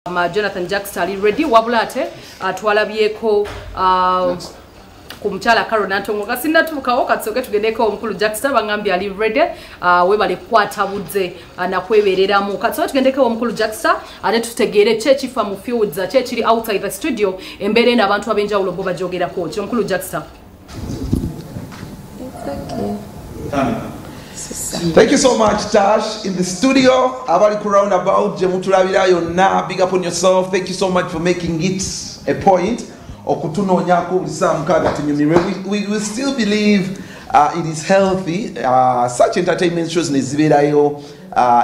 Jonathan Jackson ali ready wabula ate twalabyeko ku mukyala Carol Nantongo nga sinnatuukawo. Katusooke tugendeko omukulu Jackson, bangambye ali ready. Webale kukwata budde nakwebereramu. Katusooke tugendeko omukulu Jackson ate tutegeere ki ekifa mu fields, ki ekiri outside the studio, embeera eno abantu ab'enjawulo bo bajogerako ki. Omukulu Jackson. It's okay. Thank you so much, Tash. In the studio, abali ku roundabout, gye mutulabira yonna, big up on yourself. Thank you so much for making it a point okutunoonyako buli saa 6 tunyumirwe. We still believe it is healthy. Such entertainment shows ne zibeerayo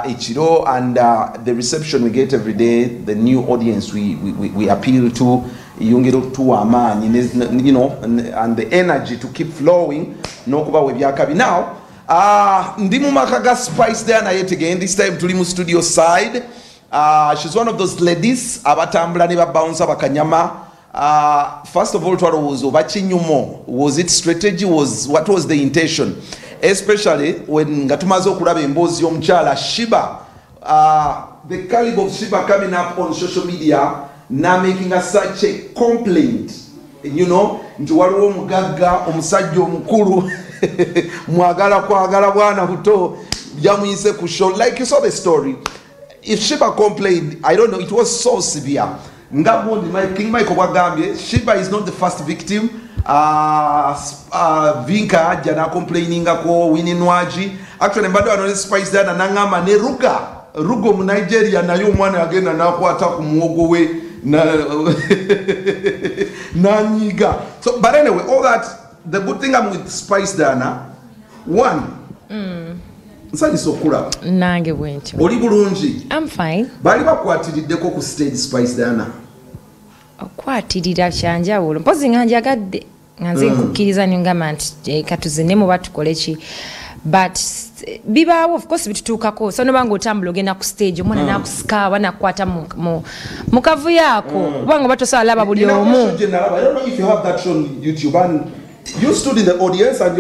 ekiro and the reception we get every day, the new audience we appeal to, yongera okutuwa amaanyi and the energy to keep flowing n'okubawa ebyakabi. Now, ndi mu maka ga Spice Diana yet again. This time tuli mu studio side. She's one of those ladies abatambula ne babouncer bakanyama. First of all, twalowooza oba kinyumo. Was it strategy? Was what was the intention? Especially when nga tumaze okulaba emboozi y'omukyala Sheebah. The caliber of Sheebah coming up on social media now making us such a complaint. Nti waliwo omugagga omusajja omukulu mwagala kwagala bwana buto yamuyise ku show. Like you saw the story. If Sheebah complained, I don't know, it was so severe. Nga gundi King Michael bwagambye, Sheebah is not the first victim. Vinka ajja n'acomplainingako, Winnie Nwagi. Actually, mbadde wano ne Spice Diana n'aŋŋamba ne Ruga, Rugo mu Nigeria naye omwana yagenda n'akwata ku muwogo we n'anyiga. So, but anyway, all that, the good thing I'm with Spice Diana, one, nsanyusa okulaba. Nange bwentyo. Oli bulungi? I'm fine. Baali bakwatiriddeko ku stage, Spice Diana? Okwatirira kyanjawulo. Mpozi nga njagadde nga nze nkukkiriza nengamba nti katuzine muba tukole ki. But bibaawo, of course bitutuukako. So noba ng'otambula ogenda ku stage, omwana n'akusika oba n'akukwata mu kavuyo ako. Kubanga oba tosobola laba buli Nina omu. Question gye nalaba. I don't know if you have that show on YouTube, and you stood in the audience and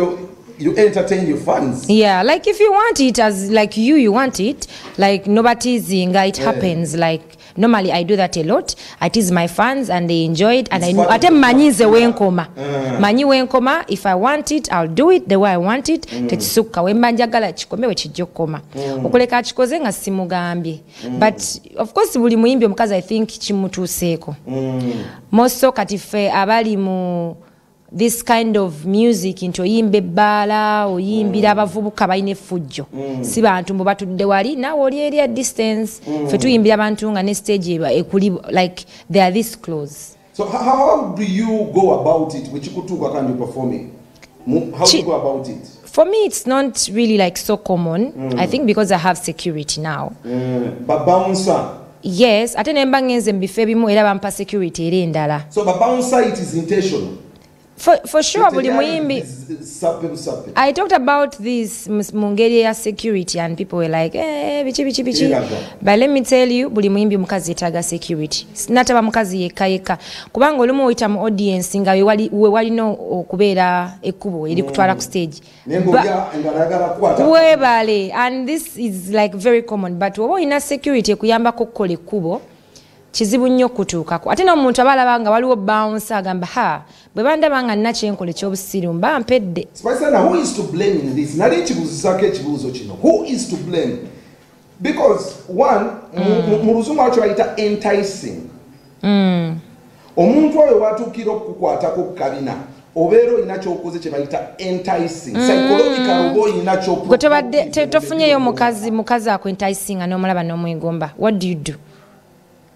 you entertain your fans. Yeah, like if you want it as like you want it, like nobody's it happens. Like normally I do that a lot. I tease my fans and they enjoy it. And It's I know part of ate the mmanyi nze fun. wenkoma. Manyi wenkoma, if I want it, I'll do it the way I want it. Tekisukka we mba njagala kikome we kijja okukoma. Okuleka akikoze nga simugambye. But of course buli muyimbi omukazi I think kimutuuseeko. More so kati ffe abali mu this kind of music nti oyimba ebbaala, oyimbira abavubuka balina effujjo, si bantu mbu batudde wali naawe oli eri a distance. Ffe tuyimbira abantu nga ne stage eba ekuli, like they are this close. So how do you go about it? Bwe kikutuuka kandi you're performing? How do you go about it? For me it's not really like so common, I think because I have security now. Ba bouncer. Yes, ate ne mba ngenze mu bifo ebimu era bampa security era endala. So ba bouncer, it is intentional. For sure buli muyimbi Sape busape. I talked about this mu ngeri ya security and people were like, eh, biki biki biki. Eraga. But let me tell you, buli muyimbi mukazi yeetaaga security. Nataba mukazi yekka yekka. Kubanga olumu oyita mu audience nga we walina okubeera ekkubo erikutwala ku stage. Naye ng'olya endala ayagala kukwata. Weebale, and this is like very common, but oba olina security ekuyambako okukola ekkubo, kizibu nnyo okutuukako. Ate n'omuntu aba alaba nga waliwo bouncer agamba, ha, bwe bandaba nga nina kyenkola eky'obusiru mba mpedde. Spice Diana, who is to blame in this? Nali nkibuuzizaako ekibuuzo kino. Who is to blame? Because one, mu luzungu wakyo bayita enticing. Omuntu oyo watuukira okukukwatako ku kabina, obeera olina ky'okoze kye bayita enticing. Psychological oba olina ky'oku- Gwe tobadde tofunyeyo mukazi akwenticinga n'omulaba n'omwegomba. What do you do?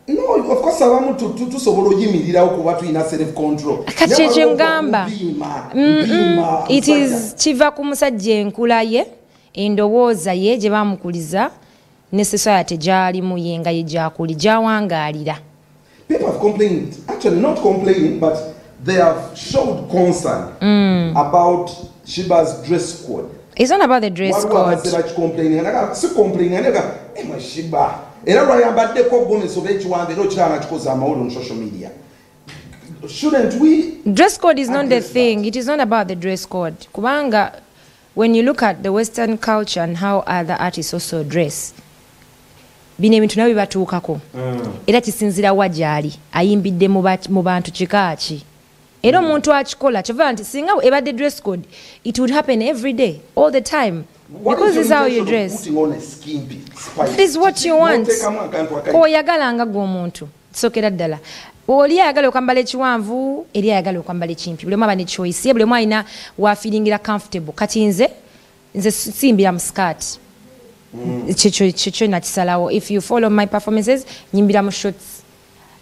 No, of course abamu tusobola oyimirirawo kuba tulina self control. Kati Naye kyekyo waliwo ngamba. mpiima, mpiima, It musajja. is kiva ku musajja, enkula ye, endowooza ye gye bamukuliza ne society gy'alimu ye nga ye gy'akuli gy'awangaalira. People have complained, actually not complaining, but they have showed concern about Sheebah's dress code. It's not about the dress Waliwo code. abazze bakicomplaininga, naga si complaininga, naga mwe Sheebah era lwayambaddeko gomesi oba ekiwambe era okiraba nakikoze amawulire on social media. Shouldn't we Dress code is not the address thing. that? It is not about the dress code. Kubanga when you look at the Western culture and how other artists also dress, Bino ebintu nabyo bibatuukako. Era kisinzira wa gy'ali, ayimbidde mu bantu kika ki. Era omuntu akikola kyova nti singa ebadde dress code, it would happen every day, all the time. What Because is your this is how you intention of dress. putting on a skimpy spice? That is what you want. N'oteekamu akantu akali- Koyagala nga gwe omuntu sookera ddala. Oli ayagala okwambala ekiwanvu, eri ayagala okwambala ekimpi. Buli omu aba ne choice ye, buli omu alina w'afeelingira comfortable. Kati nze simbira mu skirt. Kyekyo nakisalawo. If you follow my performances, nyimbira mu shorts.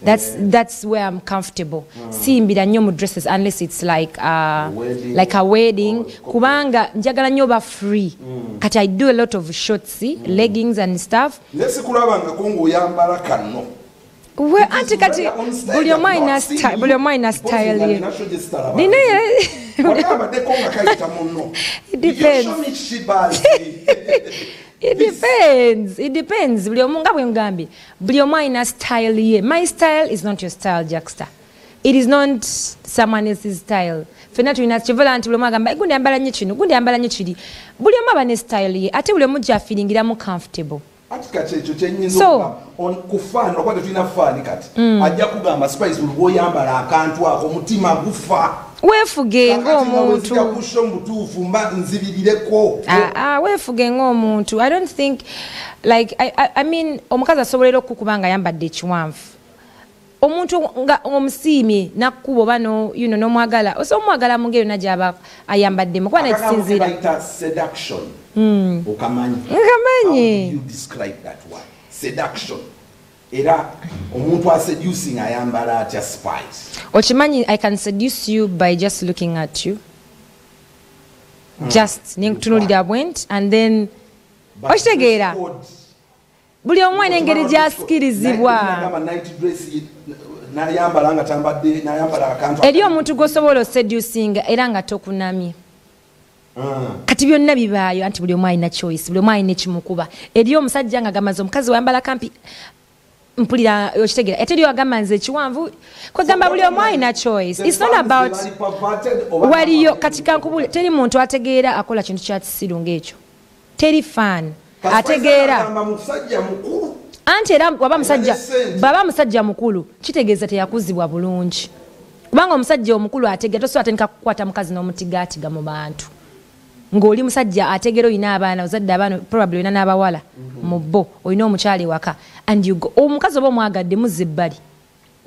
That's where I'm comfortable. Simbira nnyo mu dresses unless it's like wedding. like a wedding. Or corporate. Kubanga njagala nnyo ba free. Kati I do a lot of shorts, leggings and stuff. Nze sikulabangako ng'oyambala kano. We, anti kati On stage, buli omu I've alina not seen you buli omu alina posing style and ye. nina show gye sitalaba. Nina Wakabaddeko nga kayita munno. It depends. You show me Shibazi. It depends. It depends. Buli omu nga bwe ngambye, buli omu alina style ye. My style is not your style, Jackster. It is not someone else's style. Ffenna tulina kyevola nti buli omu agamba, gundi ayambala nnyo kino, gundi ayambala nnyo kiri. Buli omu aba ne style ye, ate buli omu gy'afeelingiramu comfortable. Ati kati ekyo kyennyinza So- okugamba, ku fan, lwakuba tetulina fan kati. Ajja kugamba Spice buli lw'oyambala akantu ako omutima gufa. Weefuge Kakati nga bwe ng'omuntu. nzija ku show mu butuufu mba nzibirireko. Weefuge ng'omuntu. I don't think, like, I mean, omukazi asobola era okukuba nga ayambadde ekiwanvu. Omuntu nga omusiimye nakkuba oba no, you know, n'omwagala, osobola omwagala mu ngeri yonna gy'aba ayambaddemu, kuba Akagambo ke nekisinziira. bayita seduction. Okamanyi? Nkamanyi. How do you describe that word? Seduction. Era omuntu aseducing ayambala atya Spice? Okimanyi, I can seduce you by just looking at you. Just nenkutunuulira bwenti and then But okitegeera. dress code- Buli omu alina engeri gy'asikirizibwa. Nagamba night dress nayambala nga tambadde, nayambala akantu Eri omuntu gw'osobola oseducinga era nga tokunamye. Kati byonna bibaayo anti buli omu alina choice, buli omu alina ekimukuba. Eri omusajja nga agamba nze omukazi wayambala kampi mpulira okitegeera, ate eri agamba nze ekiwanvu, kwegamba buli omu alina choice. It's not about waliyo kati kankubule, teri muntu ategeera akola kintu kya kisiru ng'ekyo. Teri fan ategeera. Musajja mukulu. Anti era waba musajja, Alina ssente. bw'aba musajja mukulu kitegeeza teyakuzibwa bulungi. Kubanga omusajja omukulu ategeera, tosobola atandika kukwata mukazi n'omutigaatiga mu bantu. Ng'oli musajja ategeera, olina abaana, ozadde abaana, probably olina n'abawala mu bo, olina omukyala ewaka. And you go, omukazi oba omwagadde muzza ebbali.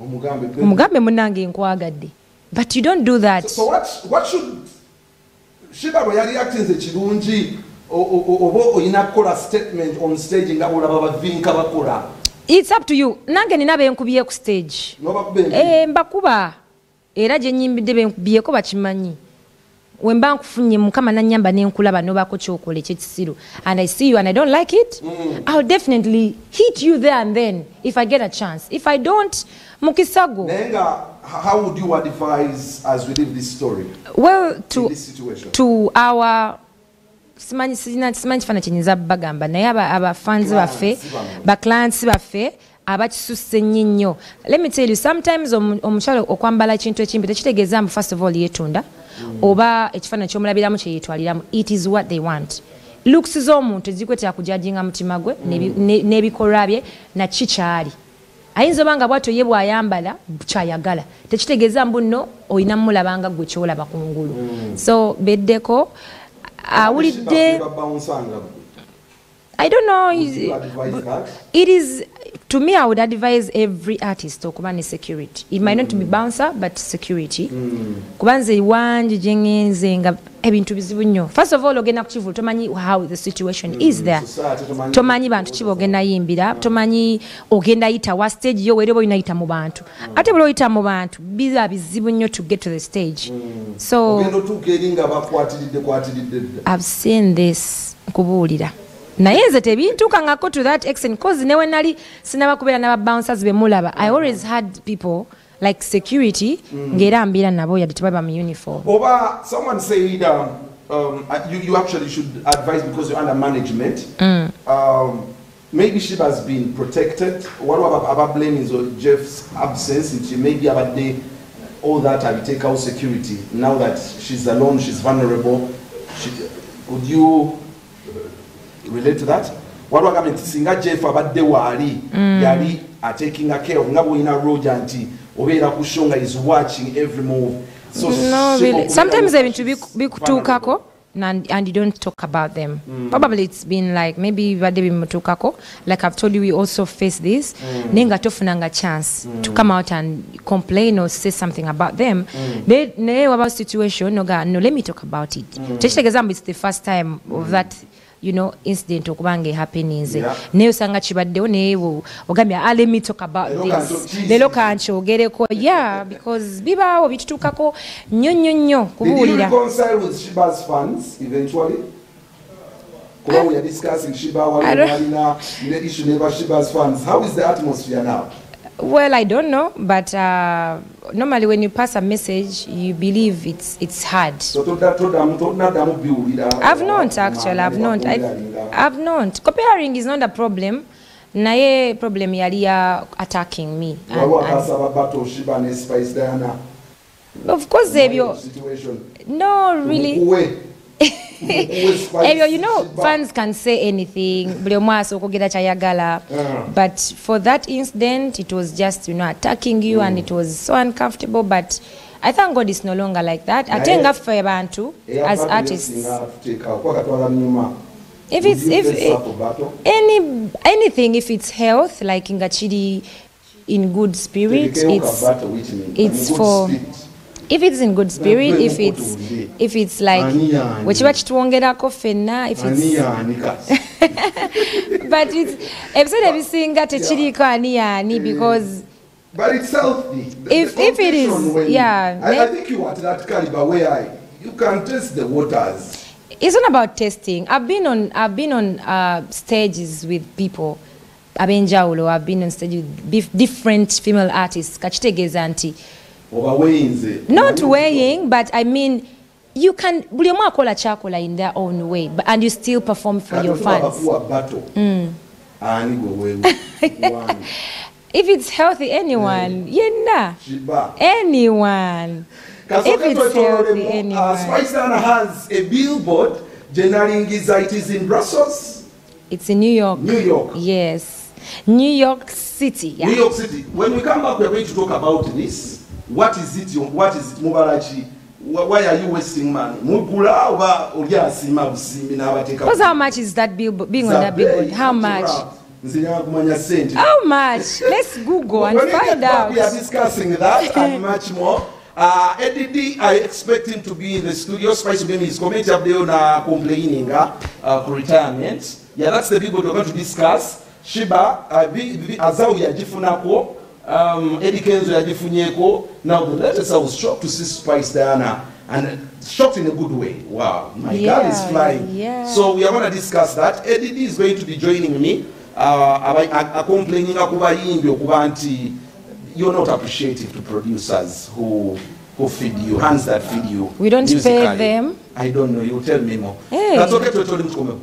Omugambe, baby. Omugambe munnange nkwagadde. But you don't do that. So what should Shiba bwe yali actinze kirungi, oba olina kukola statement on stage nga bw'olaba bavinka bakola? It's up to you. Nange nina benkubye ku stage. N'obakuba empi? Mbakuba. Era gye nnyimbidde benkubyeko bakimanyi. We mba nkufunye Mukama nannyamba ne nkulaba n'obaako ky'okola eky'ekisiru. And I see you and I don't like it, I'll definitely hit you there and then if I get a chance. If I don't, mukisa gwo. Naye nga, how would you advise as we leave this story? Well, In this situation? to our simanyi, sina, simanyi kifaananyi kye nnyinza bagamba, naye aba fans Clients baffe, bammwe. ba clients baffe abakisusse nnyo nnyo. Let me tell you, sometimes omukyala okwambala ekintu ekimpi tekitegeeza mbu first of all yeetunda, oba ekifaananyi ky'omulabiramu kye yeetwaliramu. It is what they want. Looks z'omuntu ezikwetera kujajinga mutima gwe n'ebikolwa bye na ki ky'ali. Ayinza oba nga bw'atyo ye bw'ayambala ky'ayagala, tekitegeeza mbu nno olina mmulaba nga ggwe ky'olaba ku ngulu. So beddeko awulidde. I don't know. Would you advise that? It is, to me, I would advise every artist okuba ne security. It might not be bouncer, but security. Kuba nze wangi gye ŋŋenze nga ebintu bizibu nnyo. First of all, ogenda ku kivvulu, tomanyi how the situation is there. Society tomanyi. Tomanyi bantu ki b'ogenda yimbira, tomanyi ogenda yita wa stage yo, weeri oba olina yita mu bantu. Ate buli oyita mu bantu, biba bizibu nnyo to get to the stage. So, Ogenda otuuka eri nga bakwatiridde kwatiridde dda. I've seen this, nkubuulira. Naye nze tebintuukangako to that extent, cause ne we nali sinaba kubeera n'aba bouncers be mulaba, I always had people like security, ng'era mbeera nabo yadde tebaba mu uniform. Oba someone said, you actually should advise because you're under management. Maybe she has been protected. Waliwo aba blaming Jeff's absence, nti maybe abadde all that abiteekawo out security. Now that she's alone, she's vulnerable. Would you relate to that? Waliwo agambye nti singa Jeff abadde waali, yali ataking a care of nga bwolina Roger nti obeera ku show nga is watching every move. So No, really. Sometimes ebintu bikutuukako and you don't talk about them. Probably it's been like maybe bibadde bimutuukako. Like I've told you, we also face this. Naye nga tofunanga chance to come out and complain or say something about them. Naye waba situation noga, no, let me talk about it. Tekitegeeza mbu it's the first time of that, you know, incident okubanga happenings. Naye osanga kibaddewo, naye ogambye, ah, let me talk about this. Leero kankyogereko. Yeah, because bibaawo, bitutuukako nnyo nnyo nnyo kubuulira. Did you reconcile with Sheebah's fans eventually? Kuba we are discussing Sheebah, walina ne issue never Sheebah's fans. How is the atmosphere now? Well, I don't know, but normally when you pass a message, you believe it's hard. So I've not actually, I've not. I've not. Comparing is not a problem. Naye problem yali ya attacking me. And of course, ebyo, no, really. Ebyo, you know, fans can say anything. Buli omu asobola okwogera kyayagala. But for that incident, it was just, you know, attacking you, and it was so uncomfortable. But I thank God it's no longer like that. Ate nga ffe abantu as artists, if it's if any anything, if it's health, like nga kiri in good spirit, it's for, if it's in good spirit, if it's like wekiba kitwongerako ffenna, if it's, but it's ebiseera ebisinga tekiriiko ani yaani, because But it's healthy. The If it is, competition when yeah, I think you are at that caliber where you can test the waters. It's not about testing. I've been on stages with people ab'enjawulo. I've been on stage with different female artists. Kakitegeeza nti Oba weeyinze. Not weighing, but I mean, you can, buli omu akola kyakola in their own way, but, and you still perform for your fans. Bakuwa battle. Ani gwe wewe? If it's healthy, anyone, yenna. Sheebah. Anyone. If it's healthy, anyone. Spice Diana has a billboard gyenalingiza. It is in Brussels. It's in New York. New York. Yes. New York City. Yeah. New York City. When we come back, we are going to talk about this. What is it? What is it? Mubalachi. Why are you wasting money? Mugula oba oli asiima busiimi n'abateeka. Because how much is that billboard, being on that billboard? How much? Nze njagala kumanya ssente. How much? Let's Google and When we find get back, out. we are discussing that and much more. Eddie, I expect him to be in the studio. Spice will his comment update on complaining for retirement. Yeah, that's the people we're going to discuss. Sheebah, Azawi yagifunako, Eddie Kenzo yagifunyeko. Now the latest, I was shocked to see Spice Diana, and shocked in a good way. Wow, my girl is flying. So we are going to discuss that. Eddie is going to be joining me. Complaining ku bayimbi okuba nti you're not appreciative to producers who feed you, hands that feed you We don't pay musically. Them. I don't know, you tell me more. Hey. That's okay, twetole mutukomeko.